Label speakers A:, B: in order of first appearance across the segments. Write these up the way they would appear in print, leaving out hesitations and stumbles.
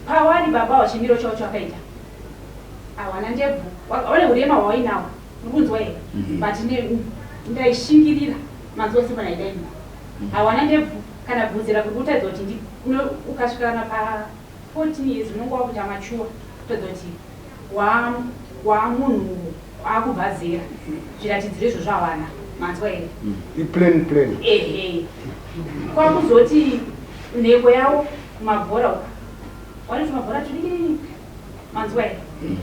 A: Pawari baba wachimiro chavo chawakaita hawana ndebvu wane urema hwawainawo urikunzwa here mm-hmm. but ndaishingirira manzwa simba naidaina mm-hmm. hawana ndebvu kana bvudzi rako kutaridza kuti ukasvika kana pa 14 years unonge wakuita machuwa kutaridza kuti wamunhu akubva zera zviratidziro izvozvo hawana manzwa here mm.
B: iplan plan
A: ehe kwakuzoti nhengo yavo kumabhora uku wanoti mabhora tudikidiki manzwa here mm.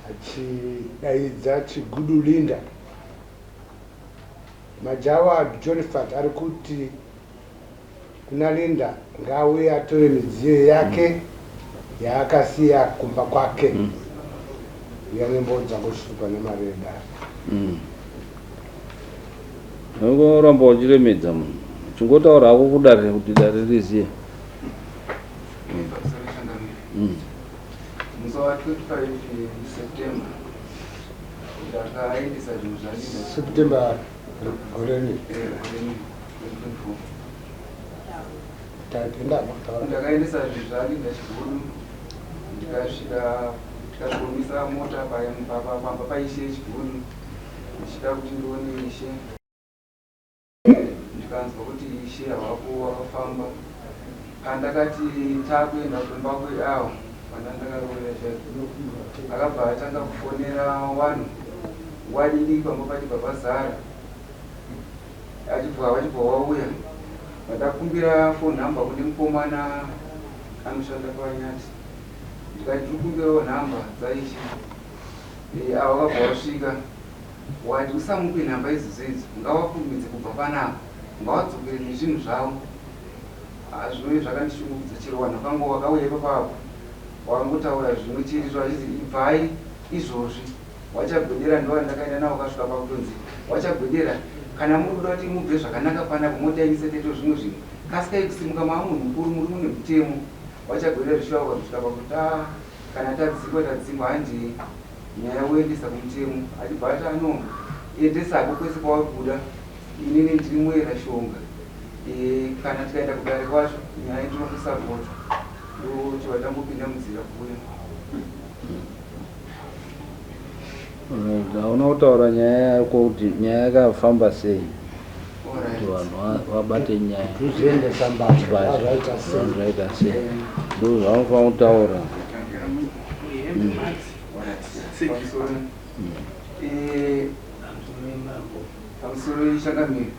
B: Achidaidza Chigudu Linda, Majawa Jonifat ari kuti kuna Linda ngaauye atore midziyo yake yaakasiya kumba kwake mm. uya nembodza ngoshupa nemari yedare
C: mm. Uramba uchiremedza munhu chingotaura hako kudare kuti dare riziye.
D: Mm. Musi wa 25 September ndakaendesa zvinhu zvaLinda.
B: September gore rini?
D: Eh, gore rini 2024.
B: Tatenda taura.
D: Ndakaendesa zvinhu zvaLinda Chigudu ndikasvika tikasvikomisa mota pamba paIshe Chigudu ndichida kuti ndione Ishe. Ndikanzwa kuti ishe havapo vakafamba. Pandakati takuenda kumba kweawo pandandakaroorera chaiko akabva atanga kufonera vanhu wadidi pamba pachibva pazara achibva vachibva wauya vandakumbira phone number kune mukomana anoshanda panyati ndikati ndikumbirawo nhamba dzaishe eh, avo vakabva vasvika Wati usamupe nhamba idzodzo idzo ngawakurumidze kubva panapa ngawadzokere nezvinhu zvavo ah, zvinove zvakandishungurudza chero vanhu vakango vakauya ipapo apo wakangotaura zvimwe chete izvo achizi ibvai izvozvi wachagwedera ndovandakaenda navo kasvika pakutonzi wachagwedera kana muri kuda kuti mubve zvakanaka panapa motaimisa teto zvimwe zvinhu kasikai kusimuka maa munhu mukuru muri mune mutemo wachagwedera zvishuva vakazosvika pakuti ah, kana tadzingwa tadzingwa handei Nyaya woendesa kumutemo achibva ati ano endesa hako kwese kwauri kuda inini ndiri muera shonga e, kana tikaenda kudare kwacho nyaya ndinokusapota ndochibva tangopinda munzira kuuya.
C: Hauna kutaura nyaya yako kuti nyaya yakafamba sei kuti vanhu vabate nyaya
B: kuzoendesa mbatya zvaita
C: sei zvaita sei ndo zvavanofanira kutaura.
D: Pamusoro changamire,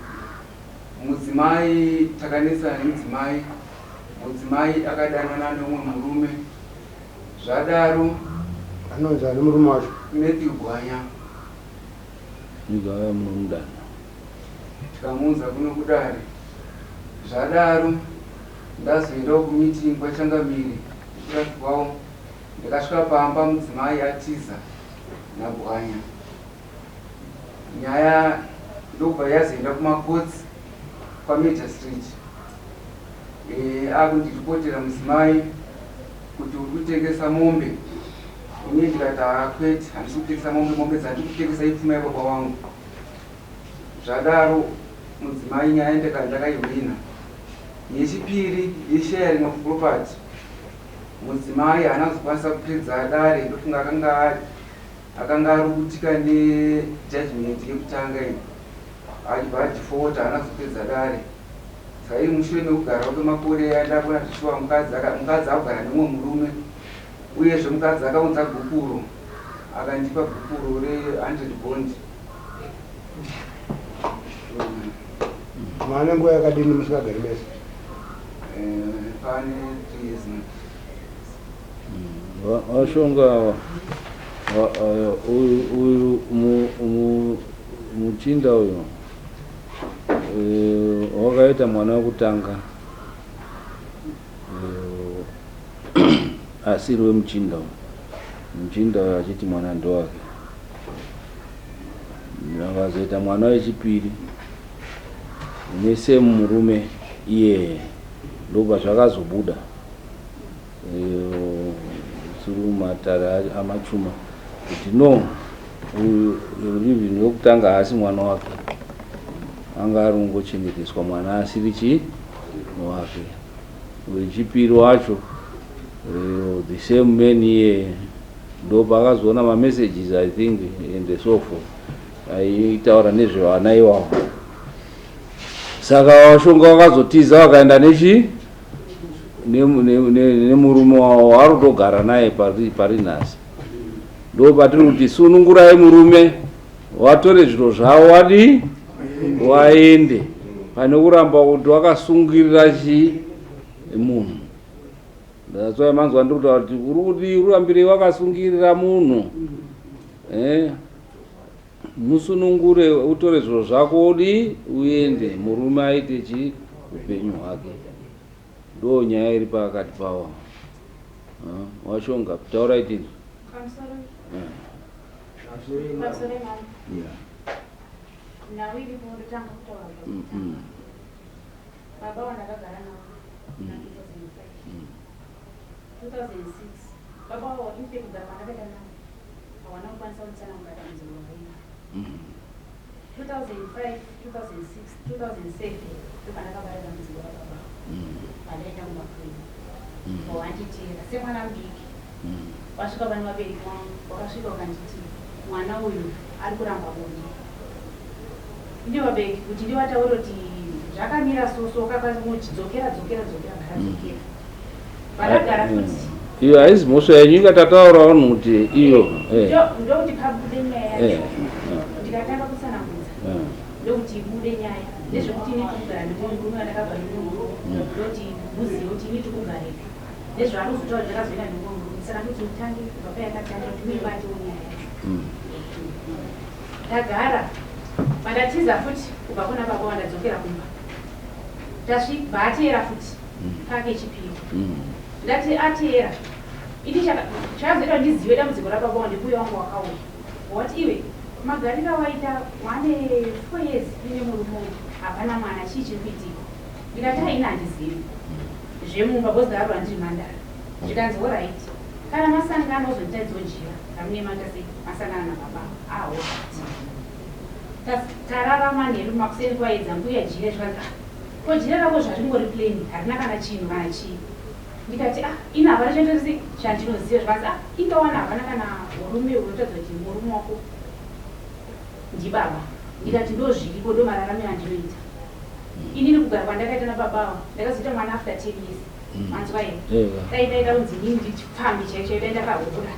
D: mudzimai takanetsana nemudzimai, mudzimai akadanana neumwe murume. Zvadaro
B: anonzi ani murume wacho?
D: Matthew Gwanya.
C: Nyika munomudana.
D: Tikamuunza kuno kudare. Zvadaro ndazoendawo kumeeting kwachangamire kuratidwawo Ndakasvika pamba mudzimai atiza naBwanya. Nyaya ndokubva yazoenda kumakotsi kwaMagistrate. E, akundiripotera mudzimai kuti uri kutengesa mombe. Ini ndikati haa kwete, handisi kutengesa mombe, mombe dzandiri kutengesa ipfuma yababa vangu. Zvadaro mudzimai nyaya ndakaihwina. Yechipiri yesharing of property. Mudzimai haana kuzokwanisa kupedza dare ndofunga akanga akanga arukutika nejudgment yekutanga iyi achibva adefaulta haana kuzopedza dare saka iri mushure mekugara kwemakore andakuona zvishuwa mukadzi mukadzi akugara nemumwe murume uyezve mukadzi akaunza gupuro akandipa gupuro re100 bond.
B: Mane nguva yakadini musingagari mese?
D: Eh, pane 3 years now.
C: Vashonga ava uyu muchinda uyu eh, wakaita mwana wekutanga eh, asiri wemuchinda uyu muchinda uyu achiti mwana ndowake. Vakazoita mwana wechipiri nesame murume iyeye, ndobva zvakazobuda through matare amachuma kuti no, uyu even wekutanga haasi mwana wake, anga ari kungochengeteswa mwana asiri chii wake. Wechipiri wacho, the same man iyeye, ndo paakazoona mamessages, I think, and so forth, aitaura nezvevana ivavo. Saka vashonga vakazotiza, vakaenda nechi nemurume wavo ari kutogara naye pari nhasi. Ndo patiri kuti sunungurai murume, watore zviro zvavo, wadii, waende, pane kuramba kuti wakasungirira chi munhu. That's why manzwa ndiri kutaura kuti uri kuti urambirei wakasungirira munhu. Musunungure, utore zviro zvako, udi uende, murume aite chi upenyu hwake. Ndo nyaya iri pakati pavo. Washonga, taurai tinzwe.
A: Pamusoro mama. Nhau iripo, ndotanga kutaura pakutanga. Baba wandakagara navo na 2005, 2006, baba wavo infe. Kugara kwandakaita navo, hawana kukwanisa kunditsanangura dambudziko ravainaro. 2005, 2006, 2007 ndopandakabata dambudziko rababa. Pandaenda kumba kwedu, wawanditeera semwana mudiki, wasvika pane vabereki vangu, wakasvika wakanditi mwana uyu ari kuramba bonde. Ndi vabereki kuti ndivataure kuti zvakamira so so, kakachidzokera dzokera dzokera, gara dzokera, vandagara futi.
C: Iyo haisi mhosva yenyu, inga tataura vanhu kuti iyo
A: Ndokuti pabude nyaya yacho, ndikatanga kutsanangudza, ndokuti ibude nyaya ndezvekuti ini tikugara nemumwe murume wandakabva nemunhu, ndoti muzive kuti ini tikugarepi nezvaari kuzotaura kuti ndakazoenda nemumwe murume. Saka ndoti mutange kubva payakatanga kuti muibatewo nyaya yacho. Ndagara, pandatiza futi kubva kuna baba, wandadzokera kumba, tasvibva ateera futi kake chipiri. Ndati ateera ini, chakazoita kuti ndizive dambudziko rababa wandikuya wangu wakauya wati, "Iwe, magariro awaita wane 4 years uine murume uyu, hapana mwana, chii chiri kuitika?" Ndikati, "Haini, handizivi zvemumba because ndarwa ndiri mhandara." Zvikanzi, "Alright, kana masangana uzonditaidzo jira ramune maita sei masangana nababa aho." Tarara manheru, makuseni kwaedza, mbuya jira. Zvikanzi, "Ah, ko jira rako zvaringori plain, harina kana chinhu kana chii?" Ndikati, "Ah, ini hapana chandinozi chandinoziva." Zvikanzi, "Ah, ingawana hapana kana urume unotaridza kuti murume wako ndibaba." Ndikati, "Ndo zviripo, ndo mararamiro andinoita inini kugara kwandakaita nababa avo." Ndakazoita mwana after 10 years, manzwa here? Dai ndaida kunzi inini ndichipfambi chaicho, dai ndakahura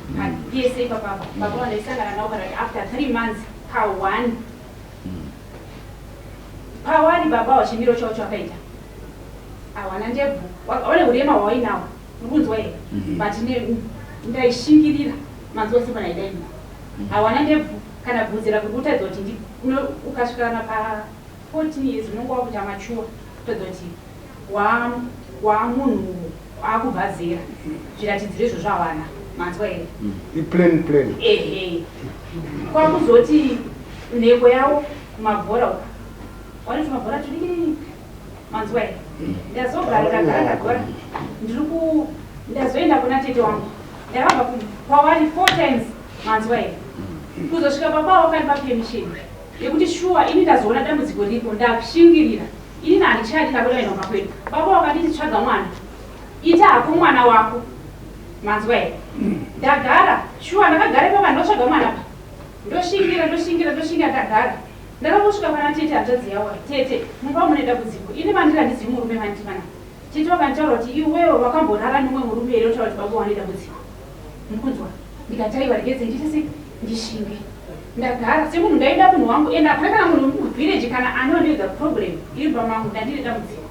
A: pese ipapapa. Baba vandaisangana navo kana kuti after 3 months pa1 pawari. Baba wachimiro chavo chawakaita hawana ndebvu, wane urema hwawainawo, uri kunzwa here? But ndaishingirira, manzwa sepanaidaiwa hawana ndebvu kana bvudzi rako kutaridza kuti ukasvika kana pa 14 years unonge wakuita mature, kutaridza kuti wamunhu akubva zera. Zviratidziro izvozvo hawana, manzwa here?
B: Iplain plain.
A: Ehe, kwakuzoti nheko yavo kumabhora uku, wanoti mabhora tudikidiki, manzwa here? Ndazogara, ndagara, ndagora, ndiri ku ndazoenda kuna tete wangu. Ndakabva kwavari four times, manzwa here? Kuzosvika baba wakandipa permission yekuti shuwa ini ndazoona dambudziko riripo, ndashingirira, inini handichadi, ndakuda kuenda kumba kwedu. Baba wakanditi, "Tsvaga mwana, ita hako mwana wako," manzwa here? Ndagara, shuwa ndakagara ipapa, ndotsvaga mwana pa, ndoshingira, ndoshingira, ndoshingira, ndagara. Ndakangosvika pana tete, hanzvadzi yavo. "Tete, mumba mune dambudziko, ini mandiri handizivi murume mandiri pana." Tete wakanditaura kuti, "Iwewe wakamborara nemumwe murume here utaura kuti baba wane dambudziko, mukunzwa?" Ndikati, "Aiwa, regedze ndiite sei, ndishinge." Ndagara semunhu ndaida munhu wangu, ende hapana kana munhu muvillage kana anondiudza problem iri mumba mangu. Ndandine dambudziko,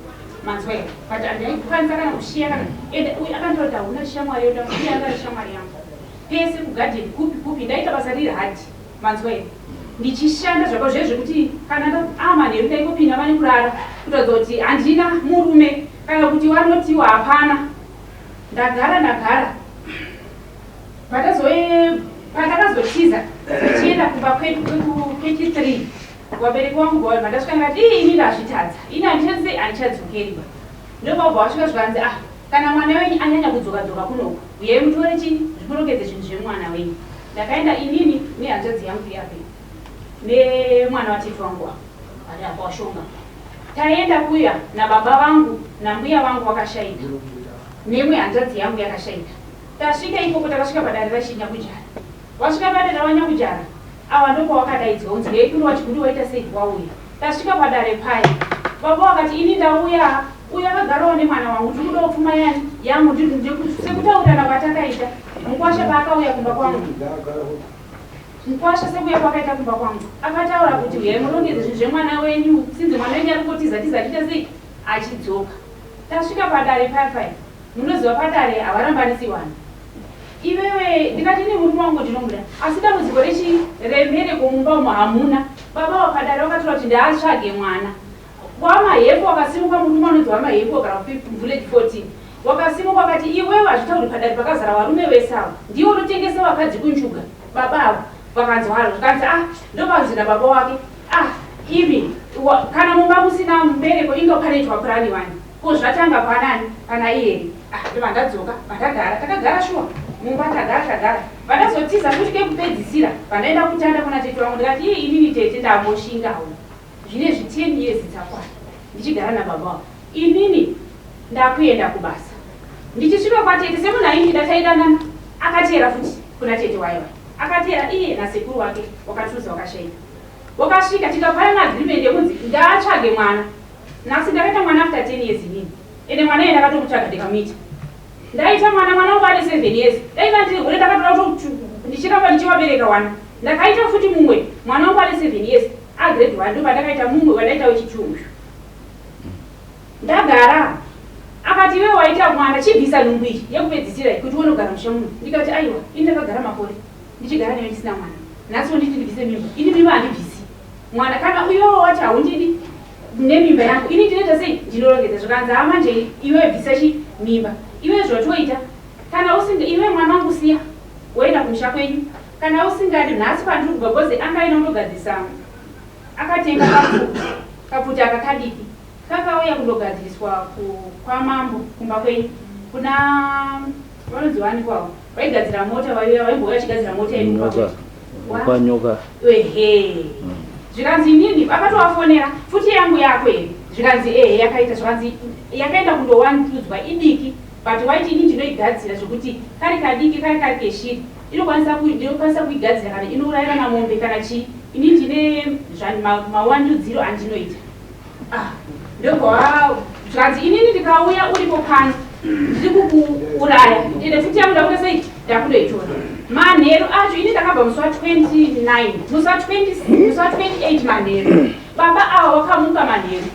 A: manzwa here? But handaikwanisa kana kushiya kana, ende uyu akanditora kuti hauna shamwari yoda, uye anga ari shamwari yangu pese, kugadheni, kupi kupi. Ndaita basa riri hard, manzwa here? Ndichishanda zvako zve zvekuti kana amanheru ndaingopinda vane kurara, kutaridza kuti handina murume kana kuti wanotiwa hapana. Ndagara, ndagara, pandakazotiza ndichienda kumba kwedu. Kechi3 vabereki vangu bva ndasvika ndikati, ii, ini ndazvitadza, ini handichadzi, handichadzokeri ba. Ndobva vasvika zvikanzi, ah, kana mwana wenyu anyanya kudzoka dzoka kunoku, uyai mutore chii, zvikurongedze zvinhu zvemwana wenyu. Ndakaenda inini nehanzvadzi yangu yape nemwana watete wangu apa ari apa washonga. Taenda kuya nababa vangu nambuya vangu vakashaika, neimwe hanzvadzi yangu yakashaika. Tasvika ikoko, takasvika padare rachiNyakujara. Wasvika padare rawaNyakujara awa, ndokwawakadaidzwa unzi hei, kuno wachiguri waita sei wauya. Tasvika padare paya, baba wakati, ini ndauya, uyu akagarawo nemwana wangu, ndiri kudawo pfuma yani yangu. Sekutaurirana kwatakaita, mukwasha paakauya kumba kwangu, mukwasha sekuya kwakaita kumba kwangu, akataura kuti uyai murongedze zvinhu zvemwana wenyu, sinzi mwana wenyu ari kungotiza tiza, achiita sei, achidzoka. Tasvika padare paya paya, munoziva padare havarambanisi vanhu. Iwewe, ndikati, ini murume wangu ndinomuda, asi dambudziko rechi rembereko mumba umo hamuna. Baba wapadare wakatora kuti ndaatsvage mwana wamahefu. Wakasimuka murume anonzi wamahefu kana village 14, wakasimuka wakati, iwewe hazvitauri padare pakazara varume vese ava, ndiwe unotengesa vakadzi kunjuga. Baba ava vakanzwaro, zvikanzi, ah, ndopanzi nababa wake, ah, imi kana mumba musina mbereko, inga panoitwa purani wani, ko zvatanga panani pana iyeri. Ah, ndobva ndadzoka, vandagara, takagara shuwa mumba, tagara tagara, vandazotiza futi kekupedzisira. Vandaenda kutanda kuna tete wangu, ndikati, iye, inini tete ndamboshingawo zvinezvi 10 years dzakwana ndichigara nababa wangu, inini ndakuenda kubasa. Ndichisvika kwatete, semunhu aindida, taidanana, akateera futi kuna tete waiwa, akateera iye nasekuru wake wakatuza wakashaika. Wakasvika tikapana agreement yekunzi ndaatsvage mwana. Nhasi ndakaita mwana after 10 years inini, ende mwana iye ndakatomutsvaga ndikamuita. Ndaita mwana, mwana wangu ane 7 years. Dai ndandiri hure, ndakatora kuti ndichiramba ndichivabereka wana. Ndakaita futi mumwe mwana wangu ane 7 years, agrade 1. Ndo pandakaita mumwe wandaita wechitu uyu. Ndagara, akati, iwe waita mwana, chibvisa nhumbu iyi yekupedzisira iyi kuti uone kugara musha muno. Ndikati, aiwa, ini ndakagara makore ndichigara newe ndisina mwana, nhasi wonditi ndibvise mimba? Ini mimba handibvisi. Mwana kana uyowo wati haundidi nemimba yangu, ini ndinoita sei? Ndinorongedza. Zvikanzi, ha, manje iwe bvisa chi mimba iwe, zvotoita. Kana usinga, iwe mwana wangu siya woenda kumusha kwenyu kana usingadi. Nhasi pandiri kubva, because anga aina kundogadzisa, akatenga kapfuti, kapfuti aka kadiki kakauya kundogadziriswa kwamambo kumba kwenyu, kuna vanonzi vani kwavo vaigadzira mota, vaiuya, vaimbouya vachigadzira mota yedu kumba
C: Nyoka.
A: kwedu.
C: Kwanyoka.
A: Ehe, zvikanzi inini akatovafonera, futi yangu yako here? Zvikanzi ehe, yakaita. Zvikanzi yakaenda kundowandudzwa, idiki, but waiti ini ndinoigadzira zvekuti kari kadiki, kari kari keshiri, ndinokwanisa kuigadzira kana inourayira namombe kana chii, ini ndine mawandudziro andinoita. Ah, ndobva zvikanzi, inini ndikauya uripo pano, ndiri kukuuraya, ende futi yangu ndakuita sei, ndakundoitora. Manheru acho, ini ndakabva musi wa29, musi wa20, musi wa28 manheru, baba ava wakamuka manheru,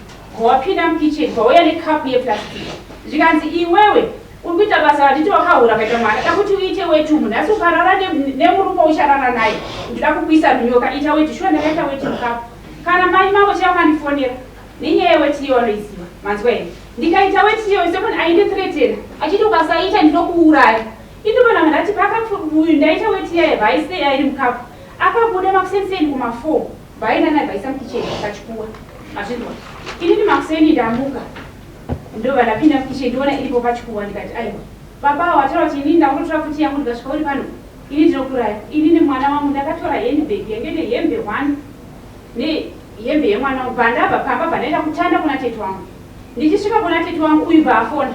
A: wapinda mukicheni, wauya nekapu yeplastic. Zvikanzi, iwewe uri kuita basa randiti wakahura kaita mwana, da kuti uite weti umu. Nhasi ukarara nemurume ucharara naye, ndida kukuisa runyoka, ita weti. Shuwa ndakaita weti mukapu. Kana mai mavo chaivo vakandifonera nenyaya yeweti iyo, vanoiziva, manzwa here? Ndikaita weti iyoyo, semunhu aindithreatena achiti ukasaita ndinokuuraya, indobona ndati uyu ndaita weti iyayo, bvaise iri mukapu. Akabuda makuseni kuma4, bvaenda naye, bvaisa mukicheni pachikuwa, mazvinzwa? Inini makuseni ndamuka, ndobva ndapinda mukicheni, ndoona iripo pachikuwa. Ndikati, aiwa, baba wataura kuti inini ndakutotora futi yangu, ndikasvika uri pano, ini ndinokuraya. Inini mwana wangu ndakatora handbag yange nehembe one nehembe yemwana wangu. Bva ndabva pamba, bva ndaenda kutanda kuna tete wangu. Ndichisvika kuna tete wangu, uyu bva afona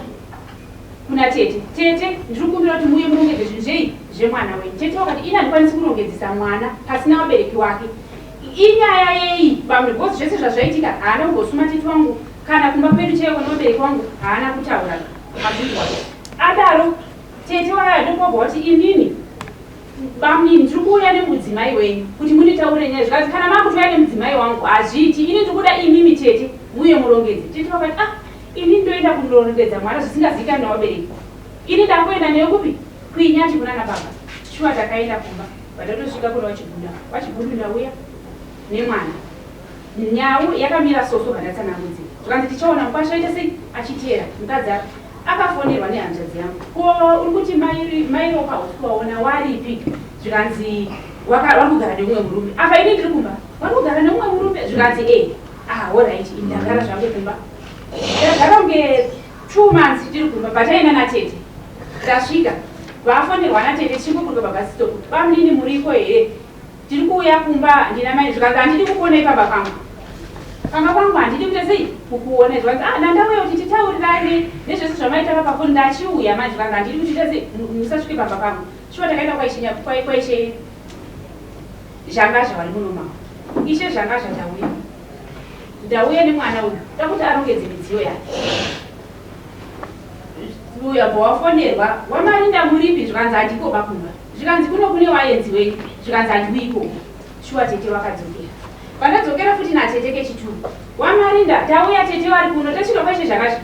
A: kuna tete, tete, ndiri kukumbira kuti muuye murongedze zvinhu zvei zvemwana wenyu. Tete wakati, ini handikwanisi kurongedzesa mwana pasina vabereki wake. Inyaya yei vamwe? Because zvese zvazvaitika haana kugosuma tete wangu, kana kumba kwedu chaiko nevabereki wangu haana kutaura, mazvinzwa? Adaro tete waya, ndokobva wati, inini bamnini ndiri kuuya nemudzimai wenyu kuti munditaurire nyaya. Zvikanzi, kana makutouya nemudzimai wangu hazviiti, ini ndiri kuda imimi tete muye murongedze. Tete vakati, ah, ini ndoenda kundorongedza mwana zvisingazivikanwi navabereki? Ini ndakuenda newe kupi? Kuinyati kunana baba. Shuwa takaenda kumba, vatatosvika kuna vachiguda, vachigudu ndauya nemwana, nyau yakamira soso vandatsanangudzi. Zvikanzi, tichaona mukwasha aita sei achiteera mukadzi ake. Akafonerwa nehanzvadzi yangu, ko uri kuti mairopa hausi kuvaona, waripi? Zvikanzi vari kugara neumwe murume. Apa ini ndiri kumba. Vari kugara nemumwe murume. Zvikanzi e ah, alright, ndagara zvangu kumba. Ndagara kunge 2 months tiri kumba, pataenda natete. Tasvika, vafonerwa natete, tichingoburuka pabus stop, "Bamunini, muriko here? Tiri kuuya kumba, ndina mai." Zvikanzi, "Handidi kukuonai pamba pangu, pamba pangu handidi kuita sei, kukuona." Zvikanzi, "Ah, ndandauya kuti titaurirane nezvese zvamaita papafoni, ndachiuya manje." Zvikanzi, "Handidi kuti ita sei, musasvike pamba pangu." Shuwa takaenda kwaishe Zhangazha vari muno mavo. "Ishe Zhangazha, ndauya, ndauya nemwana uyu, takuti arongedze midziyo yake." Uya bva wafonerwa, "Wamarinda muripi?" Zvikanzi, "Handiko bakumba." Zvikanzi, "Kuno kune waenzi wenyu." Zvikanzi, "Handiuyi ikoko." Shuwa tete wakadzokera. Pandadzokera futi natete kechituru, "Wamarinda, tauya, tete vari kuno, tasvika kwaishe Zhangazha,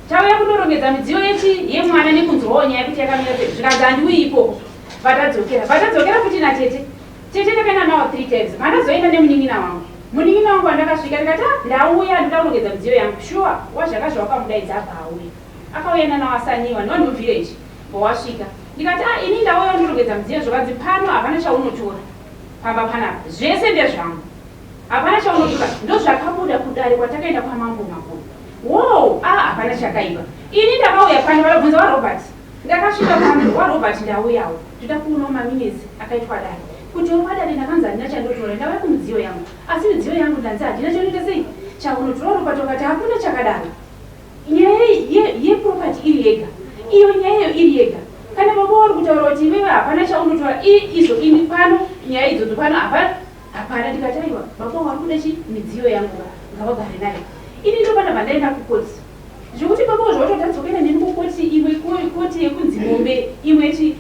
A: tauya kundorongedza midziyo yechi yemwana nekunzwawo nyaya kuti yakamira sei." Zvikanzi, "Handiuyi ikoko." Vatadzokera, vatadzokera futi natete. Tete ndakaenda nawo three times. Pandazoenda nemunin'ina wangu, munin'ina wangu andakasvika ndikati, "Ah, ndauya, ndoda kurongedza midziyo yangu." Shuwa waZhangazha wakamudaidza, abva auya, akauya nanaWasaniwa nevanhu village. Bva wasvika ndikati, "A, ini ndauya ndorongedza midziyo." Zvakanzi, "Pano hapana chaunotora pamba panapa, zvese ndezvangu, hapana chaunotora." Ndozvakabuda kudare kwatakaenda kwamambo Makuru. Wow, a hapana chakaipa. Ini ndakauya pano, vakabvunza waRobert. Ndakasvika pano, "WaRobert, ndauyawo, ndoda kuonawo maminutes akaitwa dare." Kuti wadare, ndakanzi handina chandotora, ndauya kumudziyo yangu, asi midziyo yangu ndanzi handina chaunoita sei, chaunotora. Robert wakati, "Hakuna chakadaro. Nyaya yeproperty iri yega iyo, nyaya iyo iri yega. Kana baba vari kutaura kuti iwewe hapana chaunotora, izvo ini pano nyaya idzodzo pano hapana, hapana." Ndikati, "Aiwa, baba vari kuda chi midziyo yangu, ngavagare nayo." Ini ndopana bvandaenda kukoti, zvekuti baba zvawatotadzokaenda neni kukoti, imwe koti yekunzi mombe, imwe chi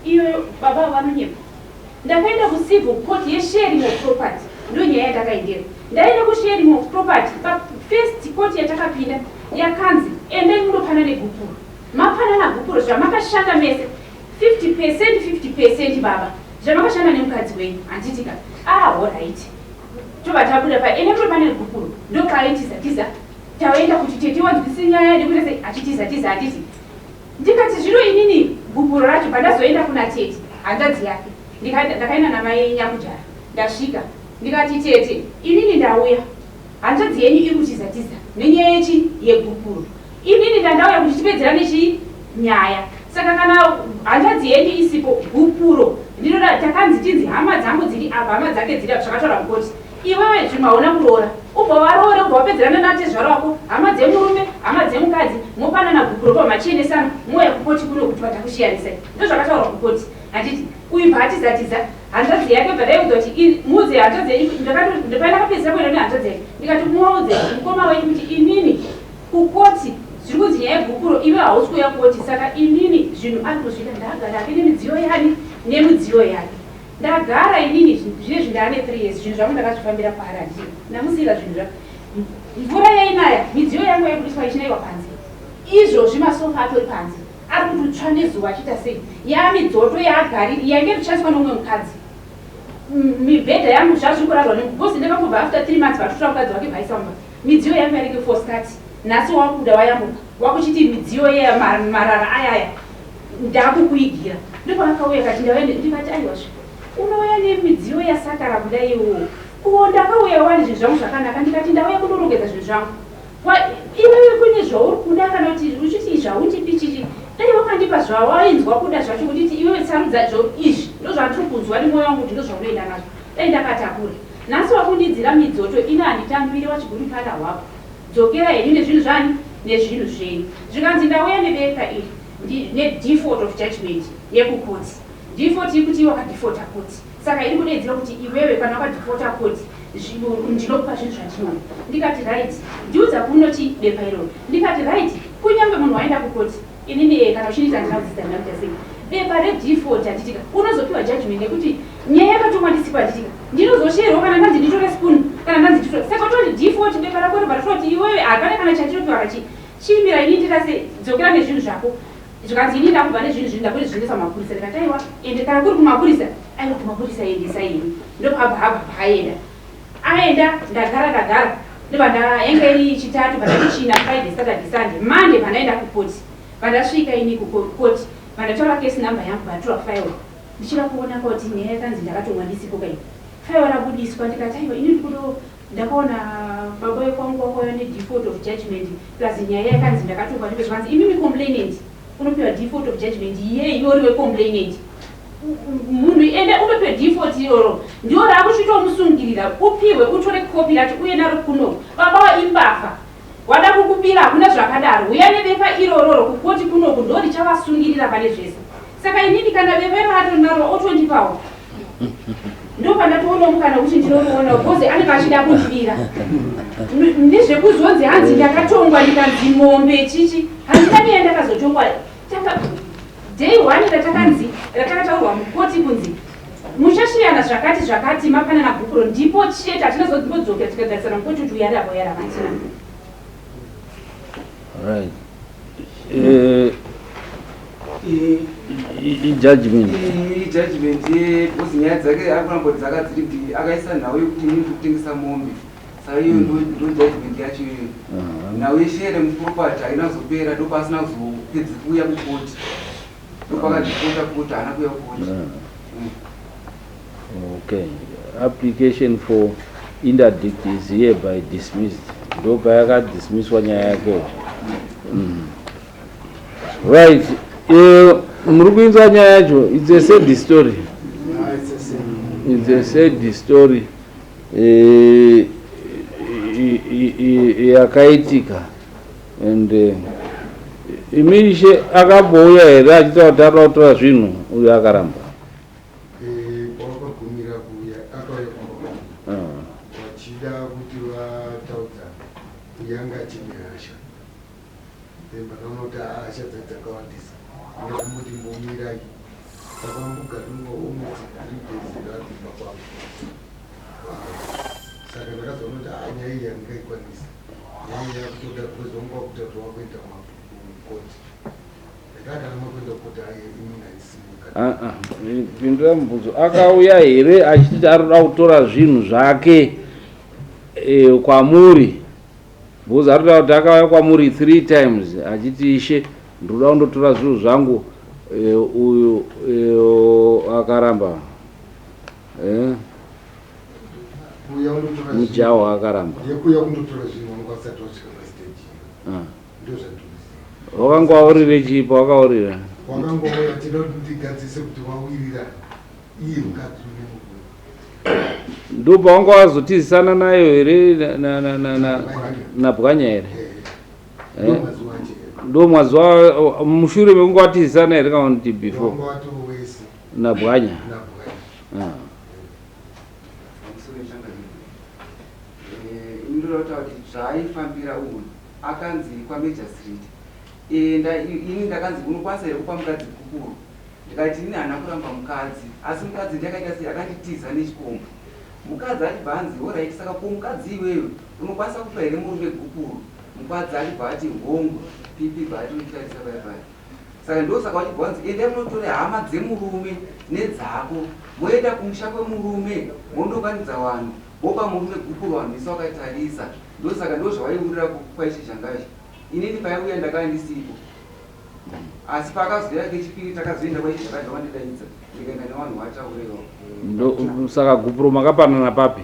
A: iyoyo, baba vanonyepa. Ndakaenda kucivil court yesharing of property, ndo nyaya yandakaendera. Ndaenda kusharing of property, pafirst court yatakapinda yakanzi, "Endai mundopana negupuro, mapanana gupuro zvamakashanda mese, 50%, 50%, baba, zvamakashanda nemukadzi wenyu." Handitika? Ah, alright, tobva tabuda pa ende mundopana negupuro. Ndopaaitiza tiza. Taenda kuti tete wanzwisi nyaya nekuti sei achitiza tiza, handiti? Ndikati, "Zvino inini gupuro racho." Pandazoenda kuna tete, hanzvadzi yake, ndakaenda namai Nyakujara. Ndasvika ndikati, "Tete, inini ndauya, hanzvadzi yenyu iri kutiza tiza nenyaya yechi yegupuro. Inini ndandauya kuti tipedzerane chi nyaya. Saka kana hanzvadzi yenyu isipo, gupuro ndinoda. Takanzi tinzi hama dzangu dziri apa, hama dzake dziri apa, zvakataura mukoti. Iwewe zvimwe hauna kuroora, ubva waroore, ubva wapedzerana natezvara wako, hama dzemurume, hama dzemukadzi, mopanana gupuro pamachiendesana, mouya kukoti kuno kuti vatakushiyanisai." Ndozvakataurwa kukoti, handiti? Uyu bva atizatiza hanzvadzi yake. Bva ndaiudza kuti, "Muudze hanzvadzi yenyu." Ndopandakapedzisa kuenda nehanzvadzi yake, ndikati, "Muudze mukoma wenyu kuti inini kukoti zviri kunzi nyaya yegupuro, iwe hausi kuuya kukoti. Saka inini zvinhu ari kuzviita, ndagara ake nemidziyo yani, nemidziyo yake. Ndagara inini zvinezvi ndaane 3 years, zvinhu zvangu ndakazvifambira paari, handii ndamusiyira zvinhu zva mvura yainaya, midziyo yangu yaibudiswa ichinaiwa panze. Izvozvi masofa atori panze, ari kutotsva nezuva, achiita sei, yamidzoto yaagari yainge ichishandiswa nomumwe mukadzi. Mibhedha yangu zvazviri kurarwa because ndakangobva after 3 months, vatotora mukadzi wake bvaisa mumba. Midziyo yangu yanenge foscat. Nhasi wakuda wayambuka, wakuchiti midziyo yemarara ayaya ndakukuigira." Ndopakauya kati, "Ndauya." Ndikati, "Aiwazve, unouya nemidziyo yasakara kudaiwo? Ko ndakauya wani zvinhu zvangu zvakanaka." Ndikati, "Ndauya kundorongedza zvinhu zvangu. Iwewe kune zvauri kuda, kana kuti uchiti izvi haundipi chichi? Dai wakandipa zvawainzwa kuda zvacho, kutiti iwewe sarudza zvo izvi, ndozvatiri kunzwa nemwoyo wangu kuti ndozvaunoenda nazvo, dai ndakatakura. Nhasi wakundidzira midzoto, ino handitambiri. Wachiguri pala hwako, dzokera henyu nezvinhu zvani, nezvinhu zvenyu." Zvikanzi, "Ndauya nebepa iri nedefault of judgment yekukoti." Default yekuti iwe wakadefaulta koti, saka iri kudaidzira kuti iwewe kana wakadefaulta koti, ndinokupa zvinhu zvandinoda. Ndikati, "Right, ndiudza kunoti bepa iroro." Ndikati, "Right, kunyange munhu waenda kukoti, inini kana uchindiita handina kudzidza, ndina kuita sei, bepa redefault, handitika? Unozopiwa judgment nekuti nyaya yakatongwa ndisipo, handitika? Ndinozosherwa kana ndanzi nditore spoon, kana ndanzi nditore. Saka toti default, bepa rako robva ratoti iwewe hapana kana chandinopiwa kachi chimbira. Ini ndirase, dzokera nezvinhu zvako." Zvikanzi, "Ini ndakubva nezvinhu, zvinhu ndakuti zviendesa kumapurisa." Ndikati, "Aiwa, ende kana kuri kumapurisa, aiwa, kumapurisa endesa ini." Ndopabva habva paaenda, aenda. Ndagara, ndagara, ndobva yange iri Chitatu, pandati China, Friday, Saturday, Sunday, Monday pandaenda kukoti. Pandasvika ini kukoti, pandataura case number yangu, pandatora file, ndichida kuona kuti nyaya yakanzi ndakatongwa ndisipo kai. File rabudiswa ndikati aiwa ini ndikudo ndakaona baba wekwangu wakauya nedefault of judgment plus nyaya yakanzi ndakatongwa ndipe zvikanzi imimi complainant unopiwa default of judgment iye iwe uri wecomplainant munhu ende unopiwa default iroro ndiwo raakuchitomusungirira upiwe utore kopi racho uye naro kuno baba waimbavha wada kukupira hakuna zvakadaro uya nebepa irororo kukoti kunoku ndo richavasungirira pane zvese saka inini kana bepa iro ratonaro otondipawo ndopandatoona mukana kuti ndinomuona because anenge achida kundibira nezvekuzonzi hanzi ndakatongwa ndikanzi mombe chichi handina nyaya ndakazotongwa taka day one ratakanzi ratakataurwa mukoti kunzi muchashiyana zvakati zvakati mapanana gupuro ndipo chete hatinazombodzokera tikagarisana mukoti kuti uyari apo uyari hamatina.
C: Right. Ijudgment.
D: Ijudgment yekuti nyaya dzake ari kuramba kuti dzakadziri kuti akaisa nhau yekuti inini kutengesa mombe saka iyo ndo judgment yacho iyoyo. Nhau yeshere muproperty haina kuzopera ndopasina kuzopedzi kuuya kukoti ndopakadipota koti haana kuuya kukoti.
C: Okay, application for interdict is hereby dismissed. Ndopayakadismisswa nyaya yake. Right, muri kuinzwa nyaya yacho. It's a sad story, it's a sad story yakaitika. And imi ishe akambouya here achitaura kuti arikuda kutora zvinhu uyo akaramba?
B: Pawakagumira kuuya akauya kumba kwangu vachida kuti vataudzana uye anga achine hasha, then vakaona kuti hasha dzati dzakawandisa ndakamuti mbomirai takambogarimwa almost 3 days vari kumba kwangu. Saka ndakazoona kuti haa, nyaya iyi handingaikwanisi, nyaya iyi yakutoda because wanga wakuita kuti wakuenda kukoti. Ndakati kana makuenda kukoti, hai, inini handisimuka.
C: Ah, ah, pindura mubvunzo. Akauya here achiti arikuda kutora zvinhu zvake kwamuri? Because arikuda kuti akauya kwamuri three times achiti, "Ishe, ndinoda kundotora zvinhu zvangu," uyu akaramba.
B: Kuuya kundotora
C: Mujaho akaramba.
B: Yekuuya kundotora zvinhu wanga wasati wasvika pastage iyo. Ndo zvandinoziva.
C: Wakanga waurire chii pawakaurira?
B: Wakangouya tida kuti ndigadzise kuti wawirirana iye mukadzi une murume.
C: Ndo pawanga wazotizisana nayo here nabwanya here?
B: Ndo mazuva acho.
C: Ndo mazuva mushure mekunge watizisana here kana kuti before?
B: Wanga watowese.
C: Nabwanya.
B: Nabwanya.
D: Pamusoro yechangamire, inoda kutaura kuti zvaaifambira uyu akanzi kwaMajor Street enda. Ini ndakanzi unokwanisa here kupa mukadzi gupuro? Ndikati ini haana kuramba mukadzi, asi mukadzi ndakaita sei, akanditiza nechikomba. Mukadzi achibva anzi alright, saka ko mukadzi iwewe unokwanisa kupa here murume gupuro? Mukadzi achibva ati hongu, pipi bva atoitarisa paya paya. Saka ndosaka vachibva vanzi endai munotore hama dzemurume nedzako, moenda kumusha kwemurume, mondounganidza vanhu, mopa murume gupuro vanhu vese vakatarisa. Ndosaka ndo zvavaiurira kwaishe Zhangazha. Inini paiuya ndakanga ndisipo, asi paakazouya kechipiri takazoenda kwaishe Zhangazha, vandidaidza ndikaenda nevanhu vataurewo.
C: Saka gupuro makapanana papi?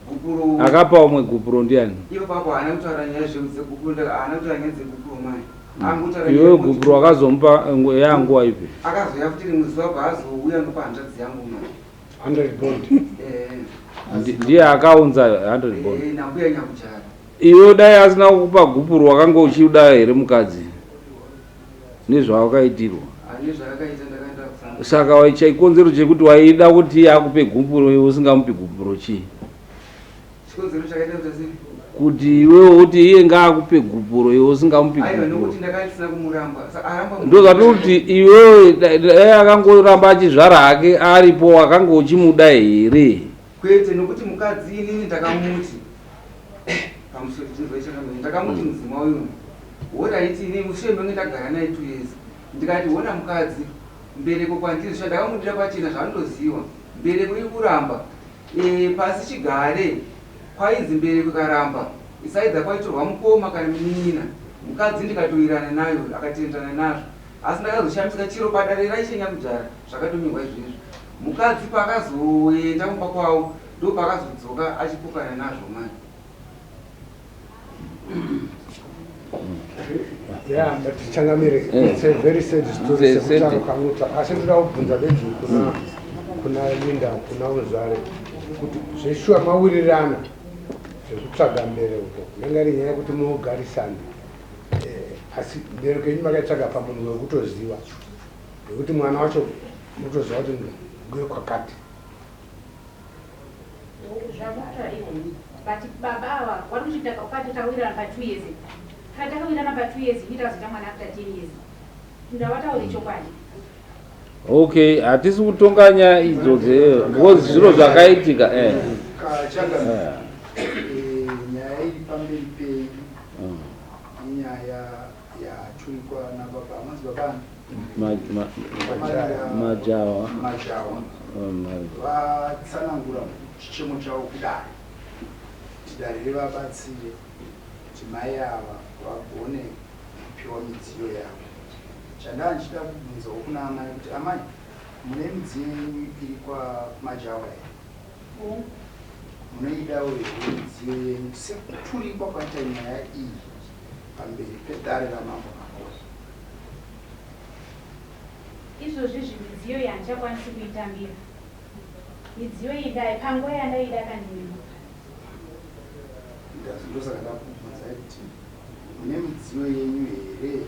D: Gupuro
C: Akapa umwe gupuro ndiani?
D: Ivo papo haana kutaura nyaya dzegupuro, haana kutaura nyaya dzegupuro mai. Angotaura
C: Iwewe gupuro wakazomupa yanguva ipi?
D: Akazouya futi rimwe zuva, paazouya ndopa hanzvadzi yangu mai.
B: 100 bond.
C: Ndiye akaunza 100 bond?
D: Nambuya Nyakujara.
C: Iwe dai asina kukupa gupuro wakanga uchiuda here mukadzi nezvawakaitirwa?
D: Ane zvakakaita ndakaenda kusanga.
C: Saka chikonzero chekuti waida kuti iye akupe gupuro iwe usingamupi gupuro chii?
D: Chikonzero chakaita kuti sei?
C: Kuti iwewe uti iye ngaakupe gupuro iwe usingamupi
D: Aiwa,
C: gupuro.
D: Nokuti ndakanga ndisina kumuramba. Saka aramba.
C: Ndozvatiri kuti iwewe dai akangoramba achizvara hake aripo wakanga uchimuda here?
D: Kwete, nokuti mukadzi inini ndakamuti pamusoro chinzwa, ndakamuti mudzimai uyu alright, ini mushure menge ndagara naye 2 years, ndikati hona mukadzi, mbereko kwandiri zva ndakamudira pachena zvaanotoziva, mbereko iri kuramba. Pasi chigare kwainzi mbereko ikaramba isaidza kwaitorwa mukoma kana munin'ina. Mukadzi ndikatoirana nayo akatenderana nazvo, asi ndakazoshamisika chiro padare raishe Nyakujara zvakatonyorwa izvezvo. Mukadzi paakazoenda kumba kwavo. Ndopakazodzoka achipokana nazvo manje.
B: Yeah, but Changamire, it's a very sad story sekutaura kwamuta. Asi ndoda kubvunza bedzi kuna kuna Linda, kuna Muzvare kuti zveshuwa mawirirana zvekutsvaga mbereko yanga iri nyaya yekuti mugarisane, asi mbereko yenyu makaitsvaga pamunhu wekutoziva nekuti mwana wacho mutoziva kuti ngekwakati.
A: Zvakutaura izvozvi, but baba ava vari kuti takawirirana pa 2 years. Kana takawirirana pa 2 years, ini takazoita mwana after 10 years. Ndavatauri chokwadi.
C: Okay, hatisi kutonga nyaya idzodzi because zviro zvakaitika.
E: Kachanga, nyaya iri pamberi penyu inyaya yaturikwa nababa amanzi babani?
C: Majawa.
E: Majawa. Vatsanangura chichemo chavo kudare kuti dare rivabatsire kuti mai ava vagone kupiwa midziyo yavo. Chandaa ndichida kubvunzawo kuna amai kuti, amai, mune midziyo yenyu iri kwaMajawa here? Munoidawo here midziyo yenyu sekuturikwa kwaita nyaya iyi pamberi pedare raMambo Makore?
A: Izvozvi midziyo iyi handichakwanisi kuitambira. Midziyo iyi dai panguva yandaida akandinyima.
E: Ndosaka ndakubvunzai kuti mune midziyo yenyu here iri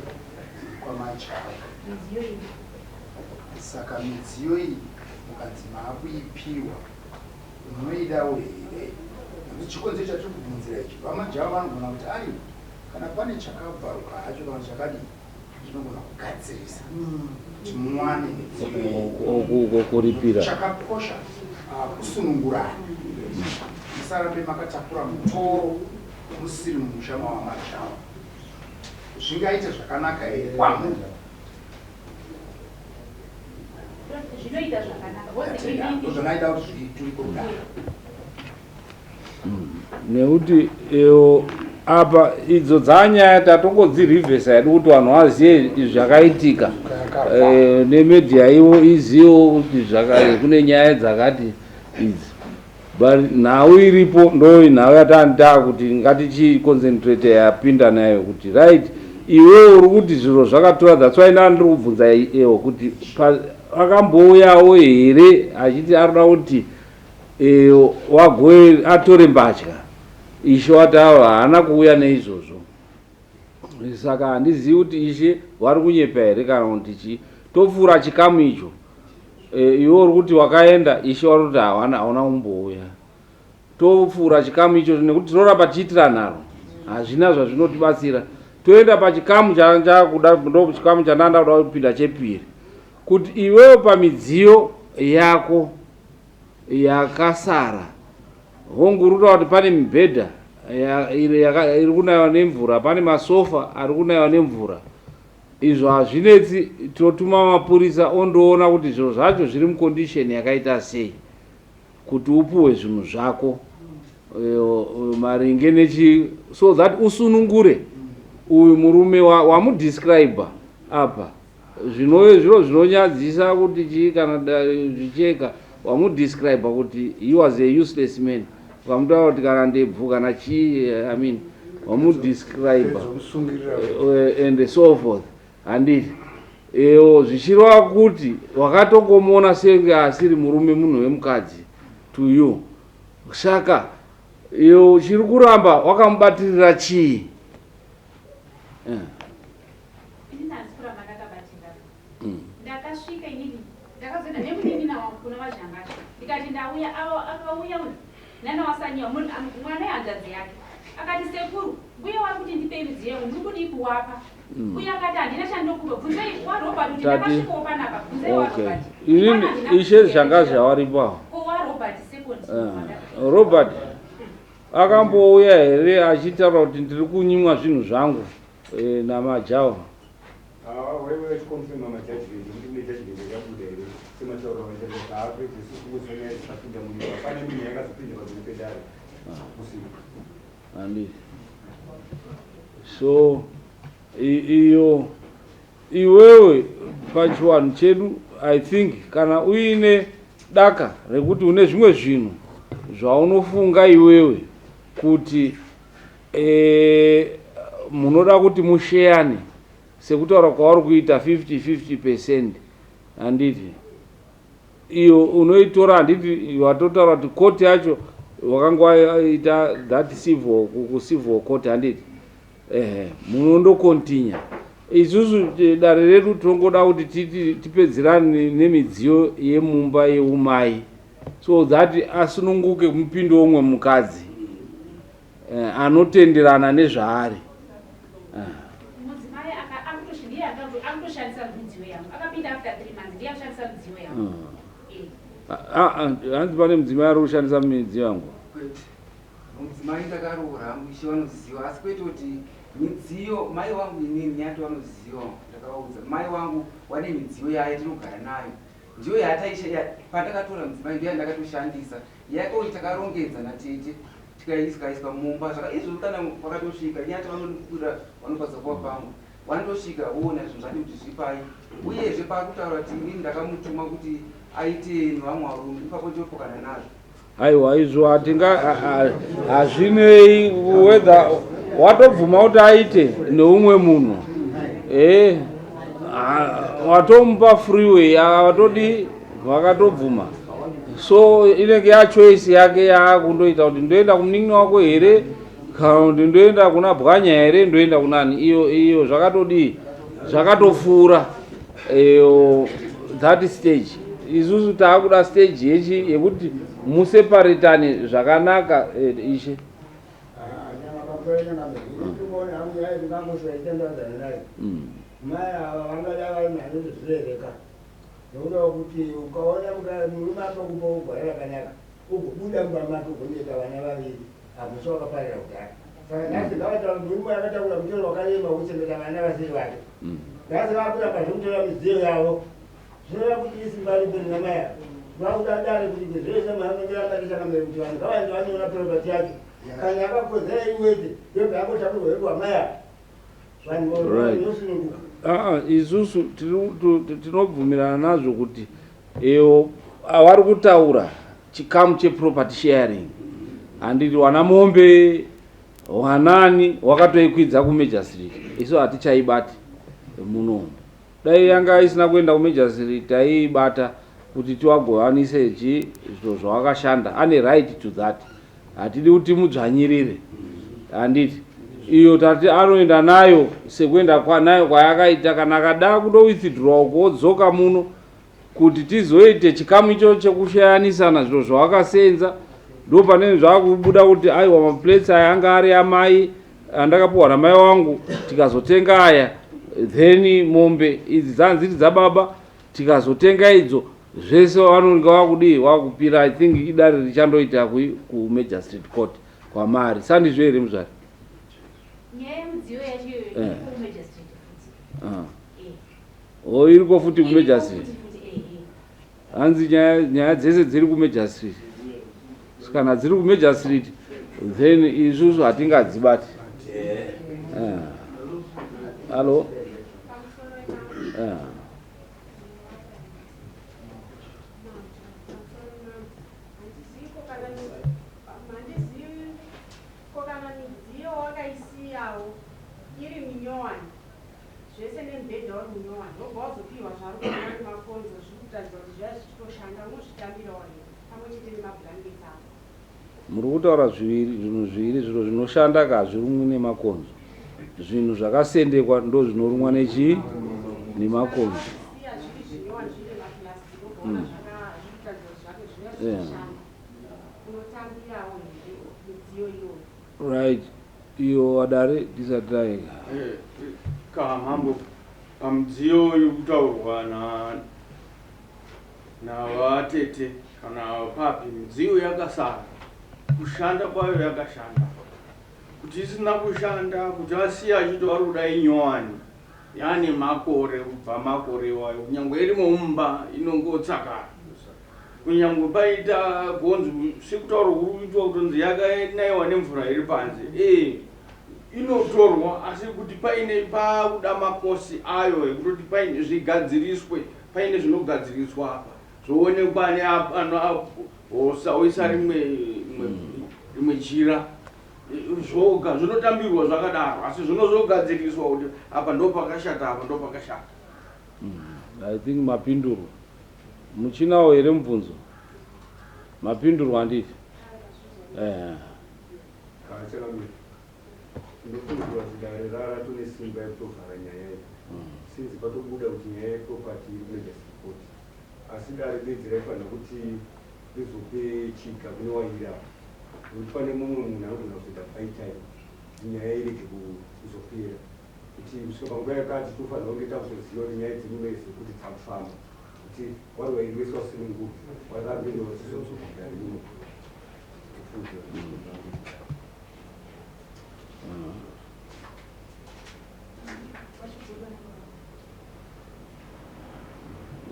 E: kwaMajawa?
A: Midziyo iyi.
E: Saka midziyo iyi mukanzi maakuipiwa, munoidawo here? Nekuti chikonzero chatiri kubvunzira ichi, vaMajawa vanogona kuti aiwa, kana pane chakabvaruka hacho kana chakadii, zvinogona kugadzirisa kuti muwane midziyo yenyu.
C: Kuripira.
E: Chakakosha kusunungurana, musarambe makatakura mutoro musiri mumusha mavaMajawa. Zvingaite zvakanaka here kwamuri?
A: Zvinoita zvakanaka because inini
E: Ndozvanaida kuti zviturike kudaro.
C: Nekuti iyo apa idzo dzanyaya tatongodzirivhesa hedu kuti vanhu vazive zvakaitika. Nemedia ivo izivo kuti kune nyaya dzakati idzi, but nhau iripo ndo nhau yatanga kuti ngatichiconcentrate yapinda nayo kuti right, iwewe uri kuti zviro zvakatora. That's why ndaa ndiri kubvunza iwo kuti akambouyawo here achiti arikuda kuti wagoe atore mbatya. Ishe wati ava haana kuuya neizvozvo, saka handizivi kuti ishe vari kunyepa here kana kuti chii. Topfuura chikamu icho. Iwe uri kuti wakaenda, ishe wari kuti hawana, hauna kumbouya. Topfuura chikamu icho nekuti tinoramba tichiitira nharo, hazvina zvazvinotibatsira. Toenda pachikamu chakuda, ndo chikamu chandanda kuda kupinda chepiri, kuti iwewo pamidziyo yako yakasara, hongu uri kutaura kuti pane mibhedha iri kunayiwa nemvura, pane masofa ari kunayiwa nemvura. Izvo hazvinetsi, tinotuma mapurisa ondoona kuti zviro zvacho zviri mucondition yakaita sei kuti upuhwe zvinhu zvako maringe nechi, so that usunungure uyu murume wamudescribe apa. Zvino zviro zvinonyadzisa kuti chii kana zvicheka wamudescribe kuti he was a useless man, ukamutaura kuti kana ndebvu kana chii, I mean, wamudescribe and so forth, handiti? Ewo zvichireva kuti wakatokomuona senge asiri murume, munhu wemukadzi to you. Saka iyo chiri kuramba wakamubatirira chii?
A: Inini handisi kuramba ndakabatirira. Ndakasvika inini, ndakazoenda nemunin'ina wangu kuna vaZhangasha, ndikati ndauya. Avo akauya uyu nana wasanyiwa mwana wehanzvadzi yake, akati, "Sekuru, mbuya wari kuti ndipei midziyo yangu, ndiri kudii kuwapa?" Uye akati, "Handina chandokupa, bvunzai waRobert kuti ndakasvikawo panapa, bvunzai waRobert."
C: Inini ishe Zhangazha waripo apo.
A: Ko waRobert second?
C: Robert akambouya here achitaura kuti ndiri kunyimwa zvinhu zvangu naMajawa?
B: Waive vachiconfirma majudgment kuti kune judgment yakabuda here sematauro avaita. Haapedzi kungoziva nyaya dzisapinda munyika, pane imwe nyaya yakazopinda pamberi pedare usiku.
C: Handiti so iyo iwewe pachiwanhu chedu, I think kana uine daka rekuti une zvimwe zvinhu. Zvaunofunga iwewe kuti e, munoda kuti musheyane sekutaura kwauri kuita 50 50 percent, handiti? Iyo unoitora, handiti? Watotaura kuti koti yacho wakanga waita that civil, kucivil court, handiti? Ehe, munondokontinya. Isusu dare redu tinongoda kuti tipedzerane nemidziyo yemumba yeumai so that asununguke mupinde umwe mukadzi anotenderana nezvaari.
A: Mudzimai ndiye akutoshandisa midziyo yangu. Akapinda after 3 months, ndiye akushandisa midziyo yangu.
C: Hanzi pane mudzimai ari kushandisa midziyo yangu.
D: Kwete, mudzimai ndakaroora hangu, ishe vanoziva, asi kwete kuti midziyo mai wangu inini nyati vanoziva. Ndakavaudza mai wangu wane midziyo yayo tinogara nayo, ndiyo yataisha pandakatora mudzimai, ndiyo yandakatoshandisa yakoi. Takarongedza natete, tikaiswa mumba zvaka izvozvo. Kana vakatosvika nyati vanondikukwira, vanokwanisa kuva pangu, vanotosvika voona zvinhu zvacho kuti zvipai. Uyezve paakutaura kuti inini ndakamutuma kuti aite nevamwe varume, ipapo ndinopokana nazvo.
C: Aiwa, izvo hatinga hazvinei whether watobvuma kuti aite neumwe munhu, e watomupa freeway, watodi vakatobvuma, so inenge yachoice yake yaakundoita kuti ndoenda kumunin'ina wako here kana kuti ndoenda kuna bwanya here, ndoenda kunani. Iyo iyo zvakatodii, zvakatopfuura eyo that stage. Isusu taakuda stage yechi yekuti museparetane zvakanaka, ishe.
B: Mai ava vangada vari manozozvirereka nokuda kwekuti ukaona murume apakupa ugwara rakanaka, ugobuda mumba make, ugondoita vana vaviri, hamusi wakaparira kudhara. Saka nhasi ngavataura, murume akatakura mutoro wakarema wekuchengeta vana vasiri vake. Nhasi vakuramba zvekutora midziyo yavo, zvinoreva kuti isimba ripi rina mai ava? Vakuda dare kuti zvese maanondiramba kuti vanhu ngavaende vanoona property yacho kana yakakodzera iwete, yobva yangotakurwa yopiwa mai ava, vanhu vanosununguka.
C: Aa, isusu tinobvumirana nazvo kuti iyo vari kutaura chikamu cheproperty sharing, handiti? Wana mombe wanani wakatoikwidza kumagistrate, isu hatichaibati munomu. Dai yanga isina kuenda kumagistrate, taiibata kuti tiwagovanise chi zviro zvawakashanda. Ane right to that, hatidi kuti mudzvanyirire, handiti? Iyo tati anoenda nayo sekuenda nayo kwayakaita. Kana akada kundowithdraw uko, muno kuti tizoite chikamu icho chekushayanisana zviro zvawakasenza, ndo pane zvakubuda kuti aiwa, maplates aya anga ari amai andakapiwa namai wangu, tikazotenga aya, then mombe idzi dzanziri dzababa, tikazotenga idzo. Zvese vanonge vakudii, vakupira. I think idare richandoita kumagistrate court kwamari, sandizvo here, muzvari?
A: Nyaya yemidziyo yacho iyoyo iri kumagistrate futi.
C: Ah. O, iriko futi kumagistrate?
A: Futi, eh.
C: Hanzi nyaya dzese dziri kumagistrate. Kana dziri kumagistrate, then isusu hatingadzibati. Ah. Hallo. Ah.
F: Ko kana midziyo wakaisiyawo iri minyowani zvese nemubhedha uri munyowani, wobva wazopiwa zvari kuona nemakonzo, zviri kutaridza kuti zviya zvichitoshanda, unozvitambirawo here pamwe chete nemablankets ako?
C: Muri kutaura zviviri, zvinhu zviviri. Zviro zvinoshanda ka hazvirumwi nemakonzo. Zvinhu zvakasendekwa ndo zvinorumwa nechi nemakonzo.
F: Siya zviri zvinyowani, zvine maplastic, wobva ona zviri kutaridza kuti zvake zviya zvichishanda, unotambirawo here midziyo iyoyo?
C: Right, iyo wadare tisati taenda.
G: Ka mambo, pamudziyo iri kutaurwa navatete kana papi, midziyo yakasara kushanda kwayo yakashanda. Kuti isina kushanda, kuti asiya achiti vari kuda inyowani yaane makore, kubva makore iwayo, kunyange irimo mumba inongotsakara, kunyange paita gonzo sekutaura kuri kuitwa kutonzi yakanaiwa nemvura iri panze, ee, inotorwa. Asi kuti paine pakuda makosi ayo ekutoti paine zvigadziriswe, paine zvinogadziriswa apa, zvoonekwa. Woisa rimwe rimwe jira zvoga zvinotambirwa zvakadaro asi zvinozogadziriswa kuti apa ndo pakashata apa ndo pakashata.
C: I think mapindurwa. Muchinawo here mubvunzo? Mapindurwa handiti? Eh.
H: Changamire, ndofungira kuti dare ratone simba yekutovhara nyaya iyi since patobuda kuti nyaya yeproperty iri kumagistrate court, asi dare bedzi raifanira kuti rizope chiga kune wairi apa, nekuti pane mumwe munhu anogona kuzoita buy time kuti nyaya irege kuzopera, kuti kusvika panguva yakati tofanira kunge takutoziva kuti nyaya dziri kuti dzakufamba, kuti wari wairi wese wasunungurwa warambe ndovachizodzoka rimwe.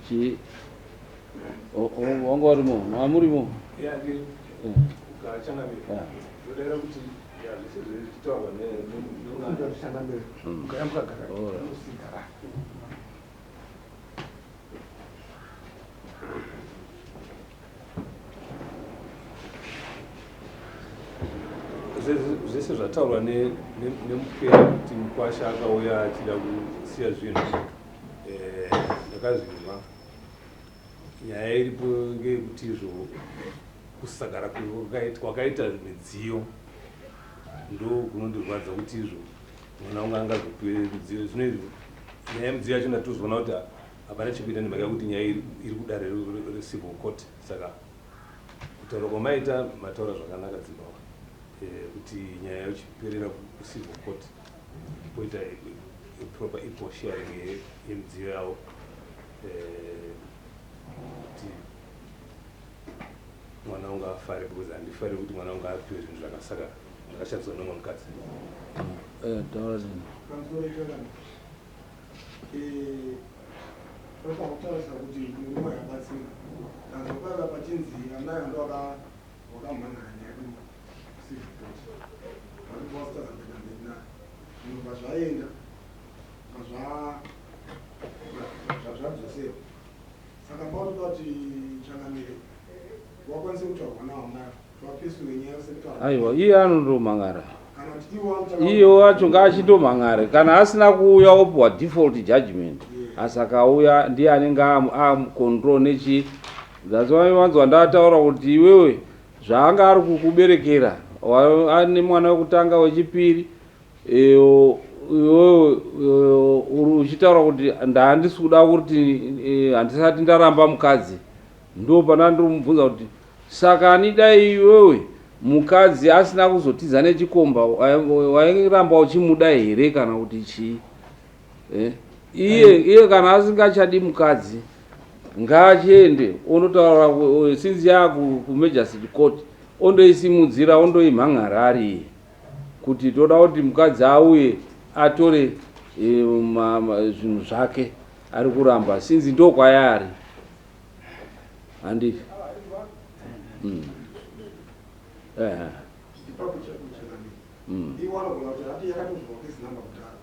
C: Chi wanga warimo mamurimo?
H: Ndodaira kuti zvese zvichitaurwa.
B: Mugara.
H: Zvese zvataurwa nemupera kuti mukwasha akauya achida kusiya zvinhu, ndakazvinzwa. Nyaya iripo ngeyekuti izvo kusagara kwakaita midziyo ndo kunondirwadza, kuti izvo mwana wangu angazopiwe midziyo. Zvino izvo nyaya yemidziyo yacho ndatozoona kuti hapana chekuita nemhaka yekuti nyaya iri kudare recivil court. Saka kutaura kwamaita, mataura zvakanaka dzimbawa, kuti nyaya yochiperera kucivil court, poita proper equal sharing yemidziyo yavo, kuti mwana wangu afare, because handifari kuti mwana wangu apiwe zvinhu zvakasaka zvakashandiswa nemumwe mukadzi.
C: Taura zvinhu.
I: Pamusoro ichakana, tofanira kutarisa kuti murume yabatsira. Tanzwa paiva pachinzi amai ando wakamhan'ara nyaya kucivil court, vari wasitaza kuenda mberi nayo. Zvinhu bva zvaenda, bva zvadzoserwa. Saka pautoda kuti changamire wakwanise kutaurwa navo amai vapesure nyaya sekutaura.
C: Aiwa, iye anondomhan'ara.
I: Kana kuti iwo anotanga.
C: Iye wacho ngaachindomhan'are. Kana asina kuuya, opiwa default judgment, asi akauya ndiye anenge acontrol nechi. That's why wanzwa ndataura kuti iwewe zvaanga ari kukuberekera, ane mwana wekutanga, wechipiri, iwewe uri uchitaura kuti ndahandisi kuda kuti handisati ndaramba mukadzi. Ndo pana ndiri kumubvunza kuti saka ani dai iwewe mukadzi asina kuzotiza nechikomba, wairamba uchimuda here kana kuti chii? Iye kana asingachadi mukadzi ngaachiende ondotaura since yaaku kumagistrate court, ondoisimudzira, ondoimhan'ara ari iye kuti toda kuti mukadzi auye atore zvinhu zvake, ari kuramba since ndo kwayaari, handiti?
I: Ipapo changamire, iwo anogona kuti hati yakatonzwa case number kudhara,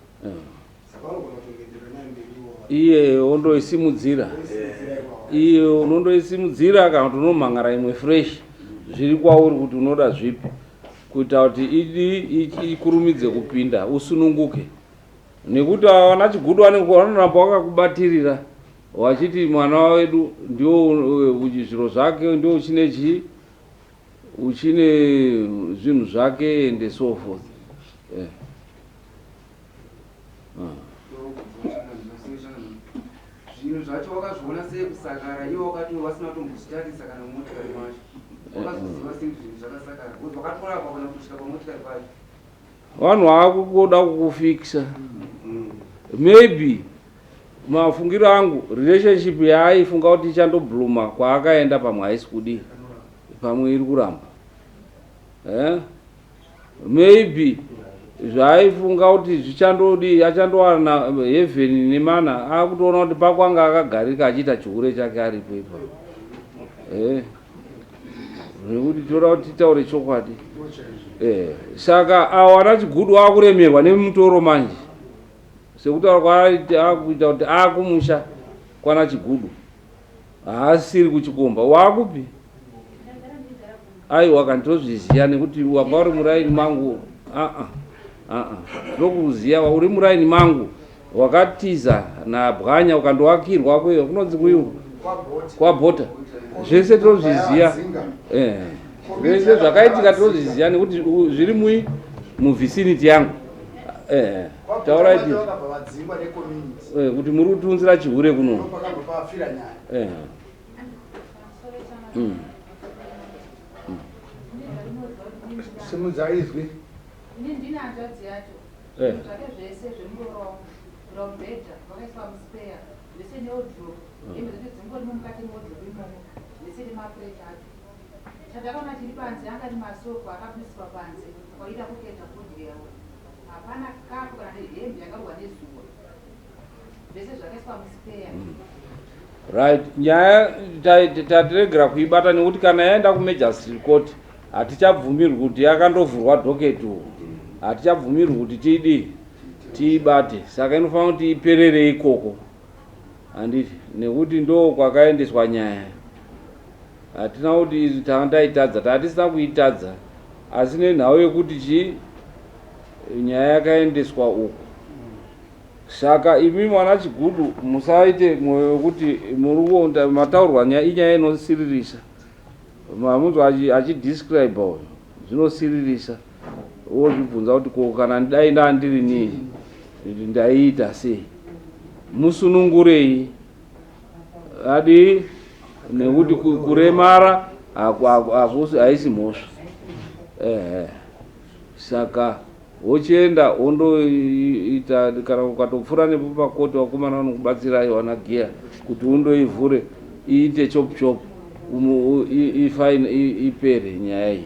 I: saka vanogona kutongoenderera nayo mberi iwo.
C: Iye ondoisimudzira, iye unondoisimudzira kana kuti unomhan'ara imwe fresh, zviri kwauri kuti unoda zvipi kuita kuti idi ikurumidze kupinda usununguke, nekuti vana chigudu vanenge vanoramba vakakubatirira vachiti mwana wedu ndio zviro zvake, ndio uchine chii, uchine zvinhu zvake and so forth.
D: Zvinhu zvacho wakazviona sei kusakara iwo wakati vasina kutombozvitarisa kana mumotikari macho? Wakazoziva sei kuti zvinhu zvakasakara? Because wakatorapa kana kutosvika pamotikari pacho.
C: Vanhu vakukuda kukufikisa. Maybe mafungiro angu, relationship yaaifunga kuti ichandobluma kwaakaenda pamwe haisi kudii, pamwe iri kuramba. Maybe zvaaifunga kuti zvichandodii, achandowana heaven nemana, akutoona kuti pakwanga akagarika achiita chihure chake aripo ipapo. Nekuti toda kuti titaure chokwadi. Saka awo ana chigudu akuremerwa nemutoro manje, sekutaura kwakuita kuti akumusha kwana chigudu, haasiri kuchikomba, waakupi? Aiwa kana tozviziva nekuti wanga uri muraini mangu. Aa aa ndokuziva uri muraini mangu wakatiza nabwanya ukandowakirwa kweyo kunonzi kuyu kwabhota zvese tinozviziva eh. Zvese zvakaitika tinozviziva nekuti zviri mui muvicinity yangu eh. Taurai eh, kuti muri kutiunzira chihure kuno.
B: Simudza izwi.
A: Ini ndine hanzvadzi yacho. Zvinhu zvake zvese zvemuroora wangu, kubvira mubhedha wakaiswa muspare, zvese newardrobe, hembe dzacho dzingorimo mukati mewardrobe imomo, zvese nemapureti acho. Chandakaona chiri panze anga ari masoko akabudiswa panze kwaida kuketa fodya yavo. Hapana kapu kana nehembe yakarohwa nezuva. Zvese zvakaiswa muspare.
C: Right, nyaya tatiregera kuibata nekuti kana yaenda kumagistrate court hatichabvumirwi kuti yakandovhurwa docket uku, hatichabvumirwi kuti tiidi tiibate, saka inofanira kuti iperere ikoko, handiti? Nekuti ndo kwakaendeswa nyaya. Hatina kuti izvi tanga taitadza, tatisina kuitadza, asi nenhau yekuti chii nyaya yakaendeswa uku. Saka imi mwana Chigudu musaite mwoyo wekuti muri kuonda mataurwa nyaya, inyaya inosiririsa. Mamunzwa achidescribe uyo zvinosiririsa, wozvibvunza kuti ko kana dai ndandiri nii ndaiita sei? Musunungurei adii nekuti kuremara haisi mhosva. Ehe, saka wochienda wondoita kana ukatopfuura nepo pakoti vakomana vanokubatsirai wana gear kuti undoivhure iite chop chop ifine ipere nyaya iyi,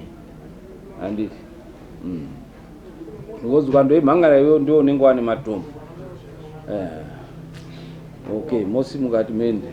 C: handiti? Because ukandoimhangara iwe ndiwo unenge wane matombo. Okay, mosi mukati mende.